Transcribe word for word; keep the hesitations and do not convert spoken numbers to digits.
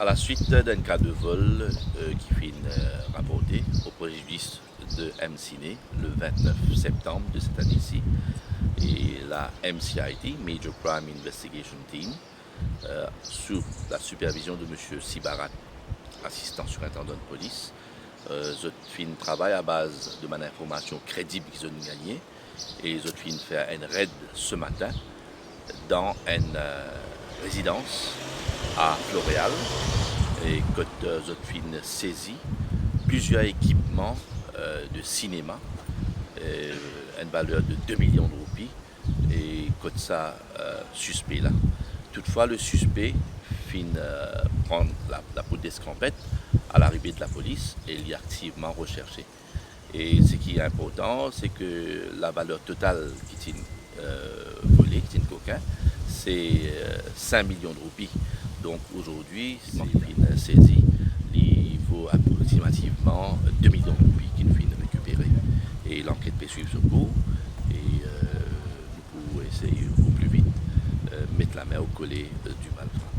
À la suite d'un cas de vol, euh, ki finn, euh, raporte au préjudice de M Ciné le vingt-neuf septembre de cette année-ci, et la M C I T, Major Crime Investigation Team, euh, sous la supervision de monsieur Sibarat, assistant surintendant de police, euh, zot finn travay a baz de bann informasion kredib ki zot inn gagne, e zot finn fer enn red se matin dan enn, euh, rezidans a Floreal, e kot, euh, zot finn sezi plizier ekipman, euh, de sinema, euh, enn valer de de milion de roupi, e kot sa, euh, sispe la. Toutfwa, le sispe finn, euh, pran la, lapoud eskanpet a larive de lapolis e li aktivman recherche. E seki inportan, se ke lavaler total ki ti, euh, vole, ki ti kokin, se, euh, cinq millions de roupies. Donc aujourd'hui, ce ki finn sezi, li vo aproximativman de milion de roupi ki nou finn rekipere. E lanket pe swiv so kour, e, euh, nou pou esey o pli vit, euh, met lame o kole, euh, di malfrats.